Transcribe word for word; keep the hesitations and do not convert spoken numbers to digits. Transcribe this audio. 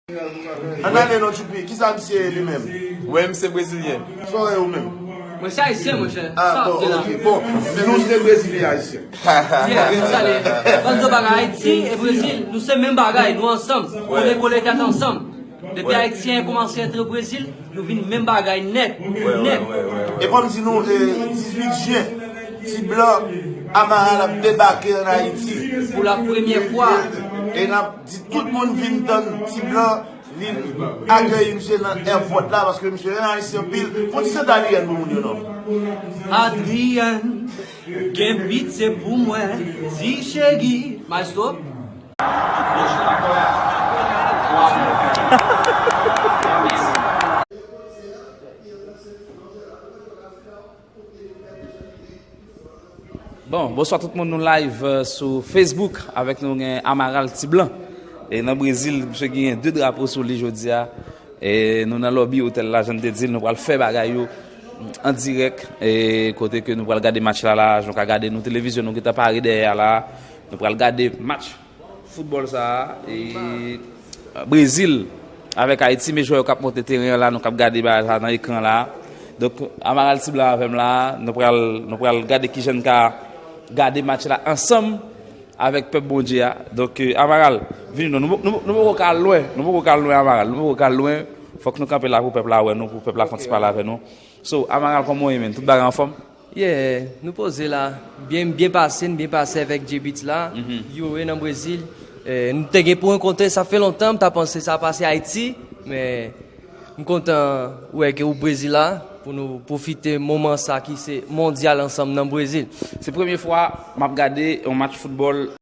Ann ale non, Tchoupi, kisa misye ye li menm? Wi, misye brezilyen. Sa w ye ou menm? Mwen se ayisyen, monchè. Ah, bon, ok. Bon, nou se brezilyen ayisyen. Yeah, nou sale. Ban nou bagay, Ayiti e Brezil, nou se menm bagay, nou ansanm. Kole kole tèt ansanm. Depi Ayisyen kòmanse antre Brezil, nou vin menm bagay nèt. Nèt. E kòm di nou, eh, dizuit jen, Ti Blan, Amaral ap debake ann Ayiti. Pou la premyè fwa. E n ap di tout moun vin tann Ti Blan, vin akeyi misye nan èpòt la, paske misye renmen Ayisyen anpil. Fon ti chante Adrienne pou moun yo non. Adrienne, gen beat se pou mwen, di cheri. Maestro. Bon, bonswa tout moun, nou live euh, sou Facebook. Avèk nou gen Amaral Ti Blan. E nan Brezil, misye genyen de drapo sou li jodi a. E nou nan lobby otèl la, jan m te di l, nou pral fè bagay yo an dirèk. E kote ke nou pral gade match la la, jan w ka gade nou televizyon, nou gentan pare dèyè a la. Nou pral gade match foutbòl sa a, e Brezil avèk Ayiti, men jwè yo k ap monte teren an la, nou k ap gade bagay sa nan ekran la. Donk, Amaral Ti Blan avè m la, nou pral, nou pral gade kijan n ka gade match la ansanm avèk pèp Bondye a. Donk, euh, Amaral, vini non, nou, nou, nou poko ka al lwen, nou poko ka al lwen, Amaral, nou poko ka al lwen. Fòk nou kanpe la pou pèp la wè nou, pou pèp la fè yon ti pale avè nou. So, Amaral, kòman w ye, menn? Tout bagay anfòm? Yeah, nou poze la. Byen, byen pase, n byen pase avèk J-Beatz la. Yo, e nan Brezil. Eh, nou te gen pou rankontre, sa fè lontan, m ta panse sa pase Ayiti, men m kontan wè ke ou Brezil la, pou nou pwofite moman sa ki se mondyal ansanm nan Brezil. Se premye fwa m ap gade yon match foutbòl